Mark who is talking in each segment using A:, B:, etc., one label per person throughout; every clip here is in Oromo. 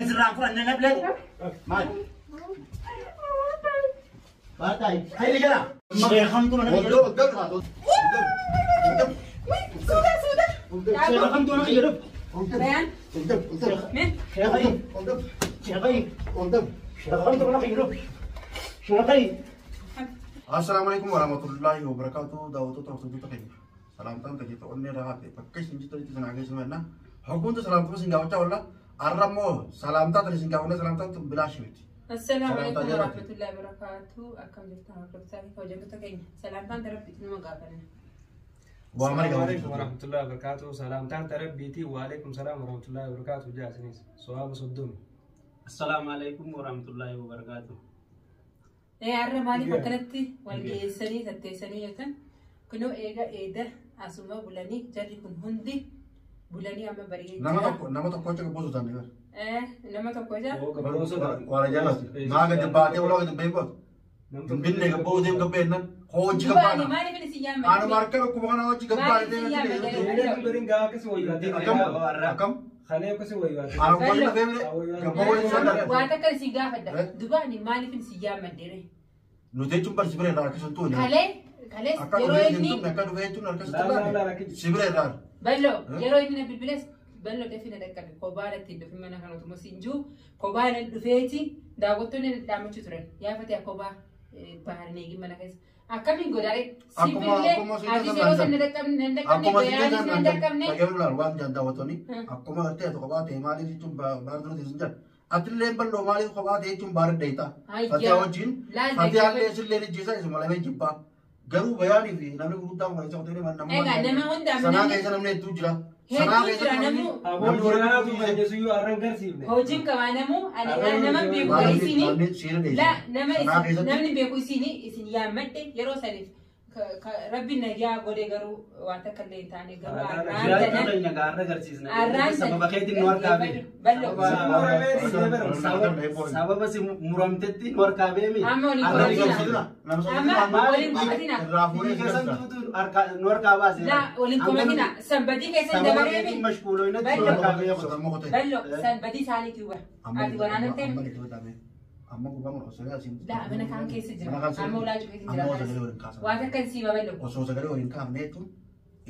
A: Sirraan fudhanne na bilee. Maal? Baataay. Hayli jala. Sheekamtu mana kiyya dhufu.
B: Suuta suuta.
A: Sheekamtu mana kiyya dhufu.
B: Bayaan. Mee.
A: Sheekai. Sheekai. Sheekamtu mana kiyya dhufu. Sheekai.
C: Assalaamu alaikum warahmatullahi wabarakatuh. Daawwattoota hordoftoota keenya. Salaamtaan tajaajila onnee irraa hafe bakka isin jirtanitti isin hageessu jenna. Hogguunta salaamtuma isin gaafachaa oolla. Har'a immoo salaamtaa tana isin gaafanne salaamtaan tun bilaashi miti.
B: Assalaamu alaikum
C: Salaamtaa jala.
B: warahmatullahi wabarakatuh. Akkam jirtan hordoftoota fi hojjettoota keenya. Salaamtaan darabbiitti nama gaafanna.
C: Waa mali
D: Assalamu alaikum
C: gaafachuu.
D: warahmatullahi wabarakatuh. Salaamtaan tarabbiiti. Waalaikum salaam warahmatullahi wabarakatuh. Jaasinis so'aaba 30.
E: Assalaamu alaikum warahmatullahi wabarakatuh.
B: Har'a maaliif akkanatti wal geessanii tatteessanii jettan? Kunoo eega eeda asuma bulanii jarri kun hundi bulanii amma bari'ee
C: Nama
B: jira.
C: tokko nama tokko achi gabboosu taane bara.
B: Nama tokko jira.
C: Waan ajaa'ibaati. Maa gadi baatee ulaa gadi bahee gootu. Hin binne gabboo deem gabbee jennan hojii
B: Dubaani
C: gabbaana.
B: maaliif isin
C: Anuma
B: yaammadde?
C: harka dhukkuba kana hojii gabbaana
B: Maaliif isin yaammadde?
C: Akkam akkam
D: Kalee akkasii wayyaate.
C: Anuma waliin dhufee mire gabboo waliin sodaadha.
B: Waan takka isin gaafadha. Dubaani maaliif isin yaammadde ree?
C: Nuti jechuun barsi bira irraa harkisuun tuuni.
B: Kalee kalees
C: Akka
B: yeroo
C: dhufee
B: inni
C: jechuun akka dhufee jechuun harkisuun
D: Laala, laala,
C: tuuni.
D: rakkichi.
C: Si bira irraa.
B: Ballo yeroo inni na bilbiles ballo dafii na dhaqqabe kophaan ittiin dhufe mana kana utuma siin jiru kophaan dhufeeti daawwattoonni na dhaammachuu turan yaafatee kophaa bahan eegin mana keessa akkamiin godhare si
C: Akkuma
B: bilbilee
C: akkuma si
B: ati yeroo sana na dhaqqabne na dhaqqabne
C: Akkuma si
B: bayaanis na dhaqqabne
C: Dhageerru laal waan jaan daawwattoonni akkuma gartee ati kophaa ta'e maaliif jechuun baara dura teessu jaan. Atillee bal'oo maaliif kophaa ta'e jechuun baara dheeyita.
B: Ayyaa.
C: Fatiyaa wajjin
B: Laal
C: fatiyaallee
B: dhaggeeffadhu.
C: sillee ijjiisa isuma lamee jibbaa. Garuu bayaanii fi namni gurguddaan kan isa qoteen nama
B: Egaa nama hundaaf
C: sanaa
B: namni-
C: keessa namni hedduu jira.
B: Hedduu jira namuu.
D: Aboo
C: namni walitti
D: jiraatu
C: dhufu
D: kan arran garsiifne.
B: Hojiin qabaa namuu ani nama beeku
C: Maaliif
B: isinii
C: namni seera
B: la
C: dheeysa.
B: nama
C: Sanaa
B: isin
C: keessatti
B: namni beeku isinii isin yaammadhe yeroo saniif rabbiin nagaa godhe garuu waan takka illee hin taane garuu arraan
E: Jiraachuu
B: tanan
E: keenya gaarra agarsiisna.
B: Arraan
E: Sababa keetiin nu harkaa bee.
B: Ballo.
E: Sababa si muramtetti nu harkaa beemi.
B: Amma waliin
E: Arra
B: komatina. Amma waliin komatina.
C: Irraa fuudhee
E: Biyyi keessan tuutu nu harkaa baase.
B: La waliin komatina. Sanbadii keessan
E: Sababa
B: dabaree
E: keetiin
B: mi?
E: mashkuulooyinatti nu harkaa bee.
B: Ballo sanbadii isaaniitu bara. Ati waraanamtee mi?
C: Amma gubbaa mura osoo asiin.
B: La mana kaan keessa jira. Amma ulaa cufeetiin jira.
C: Amma sagalee waliin kaasan.
B: Waan takka si ballo.
C: Osoo sagalee waliin kaafne jechuun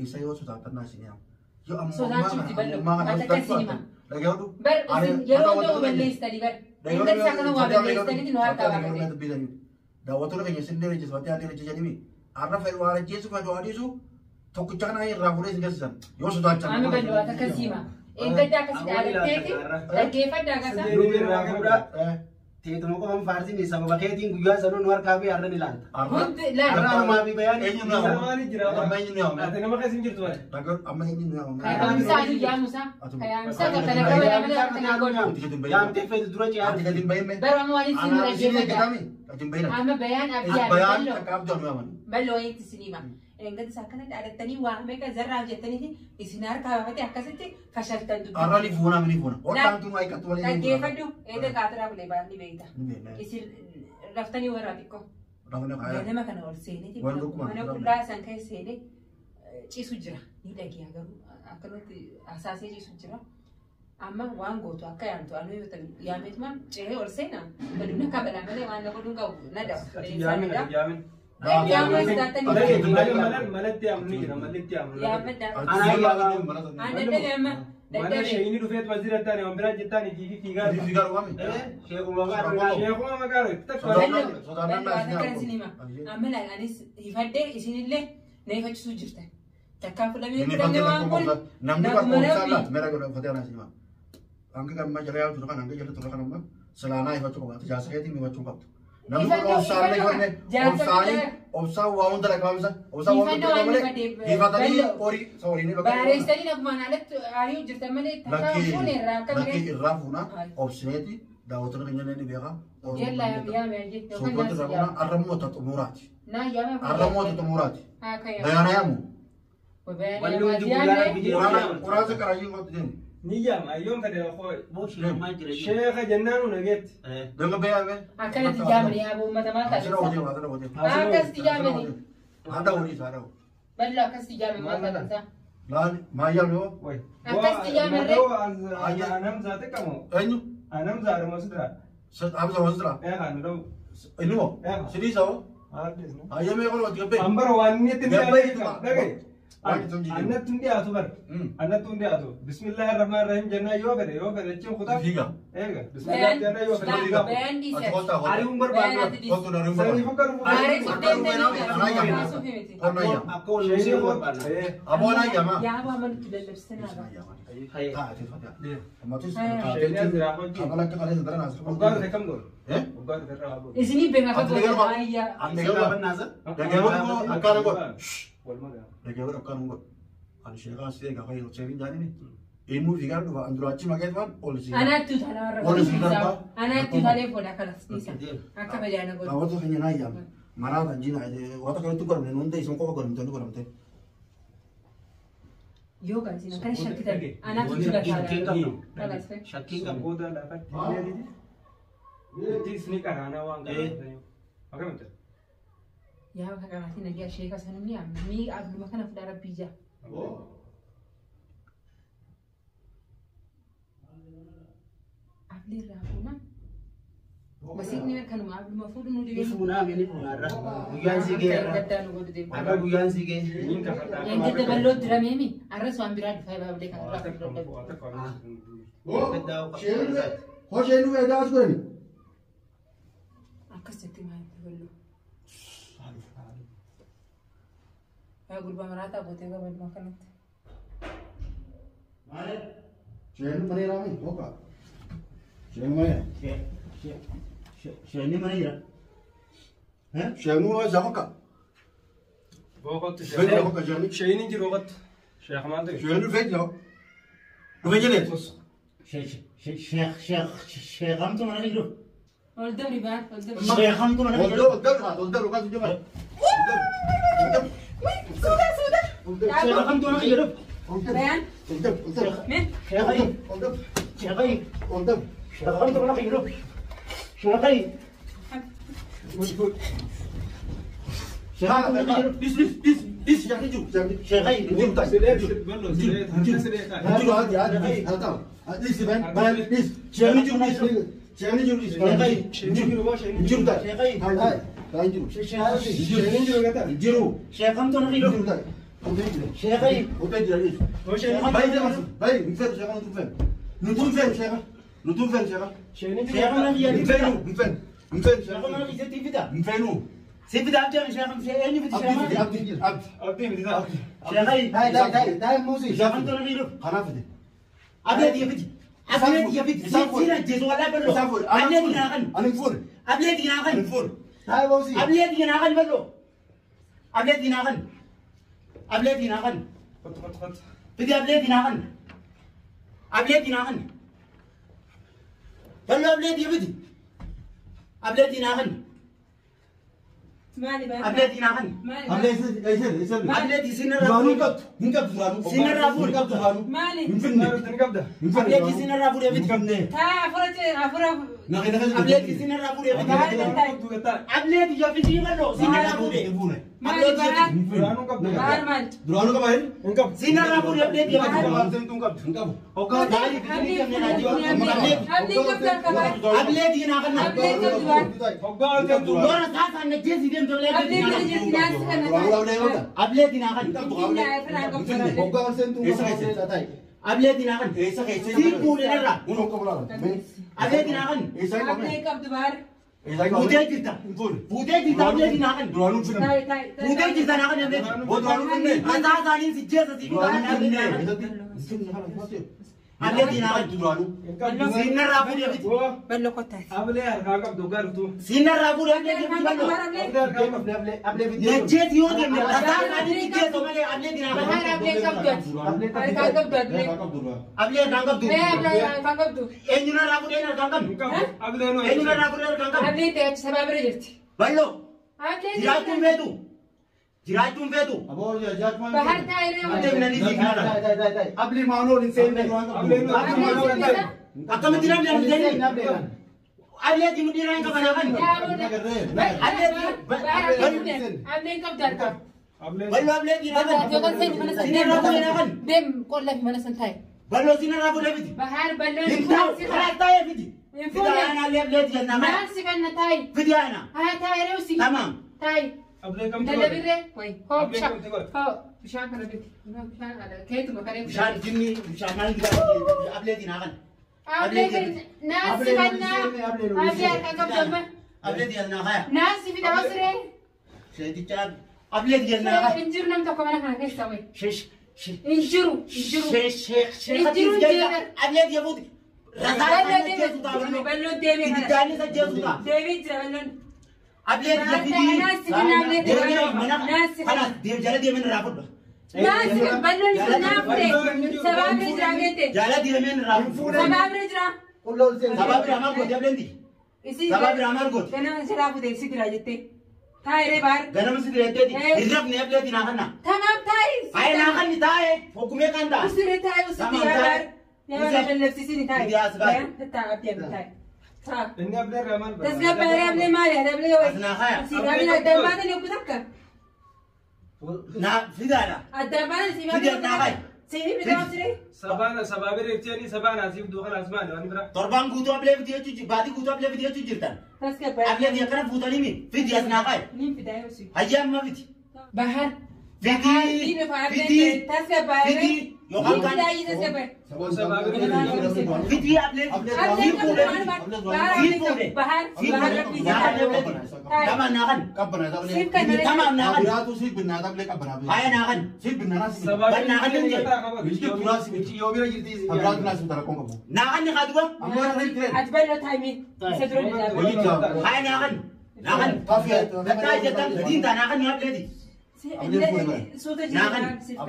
C: isa yoo sodaatannaa isin yaama. Yoo amma
B: Sodaachuuti ballo.
C: ammaa kana
B: Waan takka isin hima.
C: Dhaggeeffadhu.
B: Bar isin yeroo hunda balleessitanii bar. Intalli isaa kana waa balleessitaniiti nu harkaa baafate.
C: Daawwattoota keenya isin illee ejjeessu ati ejjeesanii har'a fedhu waan ajjeesu fedhu waan dhiisu tokkicha kana irraa fuudhee isin geessisan yoo sodaachan.
B: Amma ballo waan takka si hima. Eeggadda akkasii dhaabatteeti dhaggeeffadhaa gasa.
E: Nu irraa fuudhaa. Teetuma qofan faarsinii sababa keetiin guyyaa sanuu nu harkaa bee arran ilaalta.
B: Hundi laal.
E: Arra anumaa fi bayaan
C: Eenyu nu yaama?
D: Maali jira?
C: Amma eenyu nu yaama?
D: Ati nama keessa hin jirtu ati.
C: Amma eenyu nu yaama?
B: Kayaamsaa anu yaamusaa. Kayaamsaa kana qaba malee akka naa godhu.
E: Yaamtee feetu dura ce'aa.
C: Ati gadi hin bahin mee?
B: Bara amma waan isin
C: Anaa isin
B: dhaggeeffadhaa.
C: eeggatami? Ati hin bahin.
B: Amma bayaan abdii
C: Bayaan
B: ballo.
C: takka abdii anu yaaman.
B: Ballo wayiitti isin hima. Eeggadda isaa akkana dhaadattanii waa meeqa zarraaf jettanii isin harkaa baafate akkasitti fashaltan dubbii.
C: Arra ni fuuna ni fuuna. Hodhaan tun haayiqattu malee ni fuuna.
B: Dhaggeeffadhu eega qaatiraa bulee baafni beekta.
C: Ni beekna.
B: Isin raftanii warraa xiqqoo.
C: Rafne kaayaa.
B: Ganama kana ol seenee
C: Waan dhukkuma.
B: mana qullaa san keessa seenee ciisu jira. Ni dhagiyaa garuu akkanatti hasaasee ciisu jira. Amma waan gootu akka yaamtu anuu yoo ta'u yaameetuma ce'ee ol seena baduun akka balaa malee waan na godhuun qabu na daba.
D: Ati yaamin ati yaamin.
B: Yaamuu sodaatanii
D: Malatti yaamnu ni jira malatti yaamnu.
B: yaammadhaa.
C: Ani
B: Aan dadhabe amma
D: Mana
B: dadhabe.
D: sheeyini dhufeet wazira taane waan biraa jettaan fiigii fiigaa.
C: Fiigaa dhugame.
E: Sheekuma maqaa
D: Sheekuma maqaa takka.
B: Ballo ballo waan akka isin hima. Amma laal anis hifadhee isinillee na ifachisuu jirtan. Takkaa fudhamee fudhamee waan kun
C: Namni
B: naguma
C: bakka
B: rabbi.
C: laat mera godha fatee anaa sima. Hanga gamma jala yaa'u ture kan hanga jala ture kan amma silaanaa ifachuu qaba. Jaarsa keetiin ifachuu qabdu. Namni kun
B: Ifannoo-
C: obsaan
B: ifannoo
C: ifanne
B: jaarsa
C: obsaanii
B: biyya-
C: obsaan waa hunda lakkaa'amsa obsaan waa hunda
B: Ifannoo waan
C: malee
B: ifateef,
C: ifatanii
B: ballo.
C: horii horii ni bakka
B: Baareessanii nagumaan alatti ari'uu jirtan malee takkaa
C: lakkii
B: fuune irraa akka
C: lakkii
B: miree.
C: irraa fuuna
B: Ay.
C: obsineeti daawwattoota keenya illee ni beeka.
B: Yalla yaame ayyee yookaan
C: Suuqota irraa
B: naas
C: fuuna
B: yaame.
C: arra moota xumuraati.
B: Naa yaame
C: Arra moota xumuraati.
B: Haa kayyama.
C: Bayaana yaamu.
B: Bayaana
E: Walli hundi
B: yaame.
E: guyyaa rabbi jedhu.
C: Quraansa qaraayyuu qotu deemu.
D: Ni yaama ayyoon fedhe hoo.
E: Boo sheekummaa jira.
D: Sheeka jennaan nageetti.
C: Daga bayaame.
B: Akkanatti yaamani yaa uummata maal
C: Asirra
B: taasisaa?
C: hojii asirra hojii.
B: Akkasitti yaamani.
C: Haadha hojii haadha hojii.
B: Ballo akkasitti yaamani maal taasisaa?
C: Laali maayyaa yoo
D: Way.
B: Akkasitti yaamarree.
D: Anam zaate qabu.
C: eenyu
D: Anam zaaruma sidra.
C: Hamza wasdra.
D: Ee kan dau.
C: Inni moo? Sidii sa'oo?
D: Haadis na.
C: Hayyamee kun wajji gabbee.
D: Ambara waan inni itti
C: Gabbee
D: dhiyaatu dhagaye. Annatti hin dhiyaatu bara. Annatti hin dhiyaatu. Bismillaahi rahmaan rahiim jennaan yoo fedhe achiin kutaa.
C: Fiiga.
D: Eega. Bismillah jennaan yoo fedhe fiiga.
B: Bayaan dhiisee.
C: Ati kottaa kottaa.
D: Ari'uun barbaadu.
C: Kottu ari'uun
D: Sanii
C: barbaadu.
D: fukka dhufu.
B: Aaree suuf miti.
C: Qonna ayyaama.
E: Akka wal nuusee barbaadna.
C: Aboon ayyaama.
B: Yaabaa malutti lallabsinaa ba'a.
C: Ammatis
D: Sheenii as jira hojii.
C: qabala akka qaleessa daran as
D: Waggaa dhufe kam godhu?
C: Eh?
D: Waggaa dhufe irraa haa godhu.
B: Isinii beekaa
C: Ati
B: akka
C: garba.
B: baay'ee.
C: Ati garba. Dhageewwan koo akkaana godhu.
D: Walumaa gala.
C: Dhageewwan akkaana godhu. Ani sheekaa si egaa fayyadu seerin jaanini. Eenyuu fi gara dhufa anduraachi maqeetfaan ol si.
B: Anaatti utaalaa warra
C: Ol si darba.
B: Anaatti utaalee fuudha kanas dhiisa. Akka fayyana godhu.
C: Daawwattoota keenya naa ayyaama. Maraa kan jiina waan akka kanatti godhamne nuun ta'e isin qofa godhamte nu godhamte.
B: Yoo kan isin akkana shakkitan anaatti
E: Shakkiin
B: utaalaa.
E: qabnu.
B: Kalas.
E: Shakkiin qabnu.
D: Booda lafatti illee itti isni qaraanaa waan qaraanaa. Akkamitti?
B: Yaa bakka qabaatiin nagaa sheeka sanumni ammii abduma kana fudhaa rabbii jaa. Abli irraa fuuna. Masiikni kanuma abduma fuudhu nu
E: Ni
B: dhibee.
E: fuunaa ni fuunaa irra. Guyyaan sii ga'e irra.
B: Gaddaa nu godhu deemu.
E: Har'a guyyaan sii ga'e.
D: Niin kafadhaa.
B: Gadda bal'oo dirameemi arras waan biraa dhufaa baablee kan irraa fuudhu.
C: Hoo sheen dhufee daas godhani.
B: Akkas jetti maalitti bal'oo. Yaa gurbaa maraataa gootee gabaadhuma kanatti.
C: Sheen mana jiraami hooka. Sheen mana jira.
A: Sheenni mana jira.
C: Sheenuu isaa hooka.
D: Boqottu
C: Sheen hooka sheen.
D: Sheenii jiru boqottu. Sheekh maal ta'e?
C: Sheen dhufee jira. Dhufee jireet.
A: Sheekamtu mana jiru.
B: Ol dabri baan ol dabri.
A: Sheekamtu mana
C: Ol
A: jiru.
C: dabru ol dabru ol dabru kan jira.
B: Suuta suuta.
A: Sheekamtu mana jiru.
B: Bayaan.
C: Ol dabru ol dabru.
B: Mee.
A: Sheekai.
C: Ol dabru
A: Sheekai.
C: ol dabru.
A: Sheekamtu mana jiru. Sheekai. Sheekamtu mana jiru.
C: Dis dis dis dis sheen jiru.
A: Sheekai.
C: Jiru ta'i.
D: Sidee bal'oo sidee harka sidee taa'e.
C: Jiru haati haati haati ta'u. Dis ben ben dis. Sheen jiru dis. Sheen jiru dis.
D: Sheenii jiru boo sheenii
C: Jiru ta'i.
A: Sheekai.
C: Ta'i ta'i jiru.
D: Sheenii jiru gata.
C: Jiru.
A: Sheekamtu mana jiru.
C: Jiru ta'i. Otee jira.
A: Sheekai.
C: Otee jira dis.
D: Boo sheenii
C: Bayi jama bayi nfɛn sɛgɛ nutu fɛn nutu fɛn sɛgɛ nutu fɛn sɛgɛ
D: Sheenii jiru
A: Sheekam mana jiru.
C: nfɛn nu nfɛn nfɛn
A: Sheekam
C: sɛgɛ
A: mana jiru. Fida.
C: nfɛn nu
A: Si fida abdi sheekam eenyu fida
C: abdi
A: sheekam.
C: abdi abdi
D: Abdii miti ta'a.
A: Sheekai.
E: Taa'e taa'e taa'e taa'e muuzi.
A: Sheekamtu mana jiru.
C: kana fide
A: Ablee diya fidi. Ablee diya fidi. Sina jeesu walaa bal'oo.
C: isaan fuudhe
A: Ablee diinaa kan.
C: ani fuudhe
A: Ablee diinaa kan.
C: ani fuudhe
E: Taa'e muuzi.
A: Ablee diinaa kan bal'oo. Ablee diinaa kan. Ablee diinaa kan.
D: Kottu kottu kottu.
A: Fidi ablee diinaa kan. Ablee diinaa kan. Bal'oo ablee diya fidi. Ablee diinaa kan.
B: Maali baan.
A: Ablee diinaa kan.
B: Maali
C: ablee
B: baan.
C: eessa eessa eessa
A: Ablee di sinarraa
C: duraanuu
A: fuudhe.
C: qabdu hin qabdu duraanuu
A: Sinarraa fuudhe.
C: hin qabdu duraanuu
B: Maali.
C: hin finne
D: Ni qabda.
C: hin finne
A: Ablee di sinarraa fuudhe
C: hin
A: fidi.
C: qabne
B: Taa afura afura.
C: naqi naqi
A: Ablee di sinarraa fuudhe fidi.
D: Kottu gataa.
A: Ablee diya fidi bal'oo sinarraa fuudhe.
C: hin fuune
B: Maali baan.
C: hin finne
D: Duraanuu qabdu.
B: Baar maali.
C: duraanuu qaba hin
D: Hin qabdu.
A: Sinarraa fuudhe ablee diya fidi.
C: hin qabdu hin qabu
A: Hoggaa gaarii
B: Ablee
A: fidii kanneen ajii.
B: Ablee qabdu harka baan.
A: Ablee diinaa kan
B: Ablee qabdu baan.
D: Hoggaa ol deemtu.
A: Loora saasaan na jeesi deemtu ablee
B: Ablee
A: diinaa
B: bira
A: kan.
B: jirti naansi kana.
C: duraanuu ablee qabda
A: Ablee diinaa kan.
C: hin qabdu
B: Finfinnee
C: ablee
B: afran
C: hin
B: qabdu.
C: finne
E: Hoggaa ol seentuu
C: Eessa keessa?
E: taa'e.
A: Ablee diinaa kan.
C: eessa keessa
A: Sii fuudhe irraa.
C: kun hoggaa bulaala
A: Ablee diinaa kan.
C: eessa hin qabne
B: Ablee qabdu baar.
C: eessa hin qabne
A: Fuutee jirta.
C: hin fuune
A: Fuutee jirta ablee diinaa kan.
C: duraanuu hin finne
B: Taa'e taa'e.
A: Fuutee jirta naa kan ablee diinaa.
C: boo duraanuu hin finne
A: Rasaasaaniin si jeessa si
C: duraanuu
A: fuudhe
C: hin finne
A: ablee
C: eessatti hin finne kana
A: Ablee diinaa kan.
C: duraanuu
D: Hin qabdu.
A: Sinarraa fuudhe fidi.
D: Boo
B: Bal'oo kottaati.
D: ablee harkaa qabdu hoggaa dhuftu.
A: Sinarraa fuudhe ablee diinaa bal'oo.
D: Ablee harkaa qabdu.
E: Ablee ablee fidi.
A: Na jeesi yoo deemne rasaasaaniin si jeessa malee ablee diinaa kan.
B: Baar ablee qabdu ati. Harkaa qabdu ablee.
A: Ablee kan qabdu.
B: Mee ablee harkaa qabdu.
A: Eenyunarraa fuudhee harkaan qabdu.
D: Hin qabdu. Ablee noo.
A: Eenyunarraa fuudhee harkaan qabdu.
B: Ablee ta'e achi sabaa bira jirti.
A: Bal'oo.
B: Ablee
A: Jiraachuun feetu. Jiraachuun feetu.
C: aboo jaajmaan
B: Bahar taa'ee
A: Ablee minanii sii kanarra.
E: Taa'e taa'e taa'e. Ablee maanoo hin seenne.
D: Ablee noo.
B: Ablee sibbisa.
A: Akkamitti namni
E: Hin
A: namni
E: seenne ablee kan.
A: Ablee diinuu dhiiraa hin qaban hafan.
B: Ableen qabdu harkaa.
D: Ablee.
A: Bal'oo ablee diinaa kan.
B: Yookaan seeni mana san
A: Sinarraa fuudhee hafan.
B: Deem qollaa fi mana san taa'e.
A: Bal'oo sinarraa fuudhee fidi.
B: Bahar bal'oon
A: Hin taa'u karaa taa'ee fidi. Fida ana ableeti yennaa kaya.
B: Naan si kanna taayi.
A: Fidi ana.
B: Haa taayi reewu si.
A: Tamam.
B: Taayi.
D: Ablee kamtu
B: Dadhabirree. Wayi. Hoo
D: Ablee
B: bishaan.
D: kamtu godhe?
B: Hoo bishaan kana biti. Bishaan ala keetuma karee
A: Bishaan jinni bishaan maal ableeti naa kana.
B: Ablee naan si kanna. Ablee harka qabdu amma.
A: Ableeti yennaa kaya.
B: Naan si fida osiree.
A: Sheeticha ableeti yennaa kaya.
B: Hin jiru nam tokko mana kana keessa wayi.
A: Sheesh.
B: Hin jiru. Hin jiru.
A: Sheesh. Ableeti yafuuti. Rasaa jeesu ta'a.
B: Balloon deemee kana.
A: Ibiddaanis ajjeesu ta'a.
B: Deemee jira balloon.
A: Ableeti yafidii. Kanaas jala deemeen irraa fudha.
B: Naan si balloon naa fudhe. Sabaabni jira beekte.
A: Jala deemeen irraa fudha.
B: Sabaabni jira.
E: Qulla ol seente.
A: Sababa biraa maal gooti ableenti? Sababa biraa maal gooti?
B: Ganama silaa fudhe si bira jettee. Taayiree baar.
A: Ganama si direetteeti. Hin rafne ableeti naa kanna.
B: Tamaam taayi.
A: Ayi naa kanni taa'e. Hoggumee kan ta'a.
B: Usiree taayi usiree baar. Nama lallabsiisini taayi. Taa abdii abdii taayi. Taa.
D: Inni ablee irraa maal barbaada?
B: Tasgabbaaree ablee maali? Ablee
A: As naa kaya.
B: Sigaabin addaan baatanii obbo takka.
A: Naa fidaadha.
B: Addaan baatanii sigaabin.
A: Fidee naa kaya.
B: Siinii bitaa usiree.
D: Sabaana sabaabiree jeeni sabaana asiif duukan asmaani waan bira.
A: Torbaan guutuu ablee fidee jechuu baatii guutuu ablee fidee jechuu jirtan.
B: Tasgabbaaree.
A: Ablee akkana fuutanii mi? Fidi as naa kaya.
B: Niin fidaa usiree.
A: Hayyaa amma fidi.
B: Bahar.
A: Fidi. Fidi.
B: Tasgabbaaree.
A: Fidi. Yookaan kan. Fidi ablee.
B: Ablee
A: Fuudhe.
B: qabdu bahar. Bahar rabbii
A: Naa kan ableeti. Tamaam naa kan. Tamaam naa kan. Haya naa kan. Naa kan ni kaduba.
B: Ati bal'oo taa'imii. Isa dura ni jaalladha.
A: Haya naa kan. Naa kan. Gattaa jettan gadiin taa naa kan ni ableeti.
B: Suuta jira siif kan.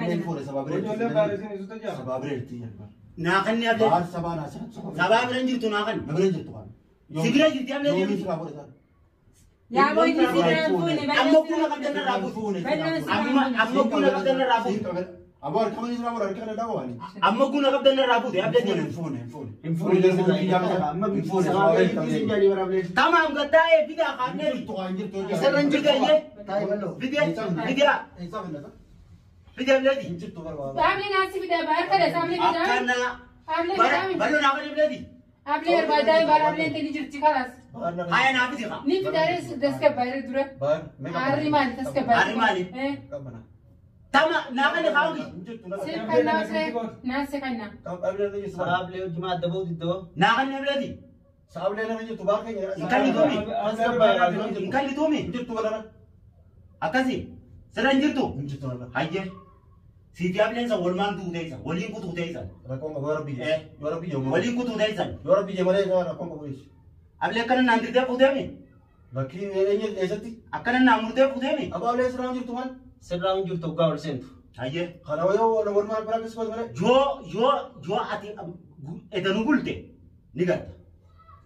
A: Naa kan ni ableeti. Sabaa bira hin jirtu naa kan. Si bira jirti ableeti.
B: Yaa boonni si biraan fuune
A: Amma kuna qabdan irraa fuute. Amma kuna qabdan irraa fuute. Amma kuna qabdan irraa fuute ableeti. Tamaam gattaa'ee fidaa kaafneeti. Isarra hin jirtu ayyee. Fidee fidaa fidee ableeti.
B: Ablee naasi fidaa bahar kana ablee fidaa.
A: Akkana
B: Ablee fidaa.
A: bal'oo naa kan ableeti.
B: Ablee barbaadaa bahar ablee ta'e ni jirti kalaas.
A: Haya naa fidi kaa.
B: Ni fidaaree tasgabbaaree dura. Harri maali tasgabbaaree?
A: Harri maali? Tama naa kan kaa'uki.
B: Siif kannaa osoo naasi kannaa.
A: Naa kan ableeti. Hin kallituumi. Akkasi sirra hin jirtu. Hayyee. Siifi ableen san walumaan duutee isa waliin kutuutee isa. Waliin kutuutee isa. Ablee akkana naan dirtee fuuteemi. Akkana naan murtee fuuteemi.
E: Sirraa hin jirtu hoggaa ol seentu.
A: Hayyee. Yoo yoo ati edanuu bulte ni garta.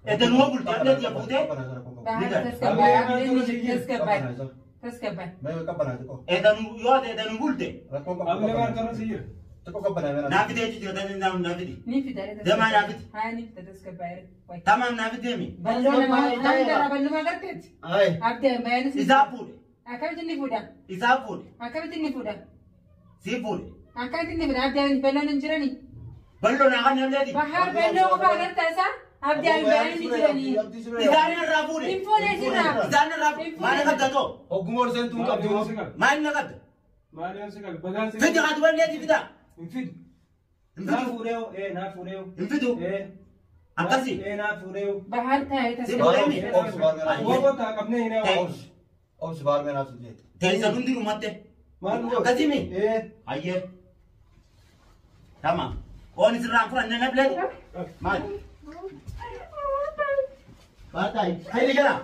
A: Edanuu bulte ablee tiya fuutee
B: Bahar tasgabbaaree ablee ni jirti tasgabbaaree. Tasgabbaaree.
A: Edanuu yoo ati edanuu bulte
D: Ablee maal tola si jira?
A: naa fidee jechuudha jira naa fidi.
B: Ni fidaaree
A: Deemaa naa fidi.
B: Haa ni fida tasgabbaaree.
A: Tamaam naa fideemi.
B: Bal'oo namaa nama bal'oo agarteeti. Abdee bayaanis.
A: Isaa fuudhe.
B: Akkamitti inni fuudha?
A: Isaa fuudhe.
B: Akkamitti inni fuudha?
A: Sii fuudhe.
B: Akkamitti inni fuudha? Abdee bal'oon hin jiranii.
A: Bal'oo naa kan ableeti.
B: Bahar bal'oo qofa agartaa isaa? Abdee bayaanis ni jiranii.
A: Isaan irraa fuudhe.
B: Hin fuudhe sirraa.
A: Isaan irraa fuudhe. Maal qabda too?
D: Hogguma ol seentuu hin qabdu.
A: Maal na qabda?
D: Maal yoon si qabe? Bagaan si
A: Fidi haa duballeeti fida.
D: Hin fidu.
A: Hin
D: Naa
A: fidu.
D: fuudhee naa fuudhee.
A: Hin fidu. Akkasi.
D: Naa fuudhee.
B: Bahar taa'ee
A: Si
B: tasgabbaaree.
A: fuudheemi.
D: Wooboo taa qabnee hin hawa.
A: Teessa hundi dhumatte.
D: Maal godhu?
A: Akkasimi. Hayyee. Tamam. Oon isirraan fudhannee na bileeti. Maal? Baataayi. Hayli jala.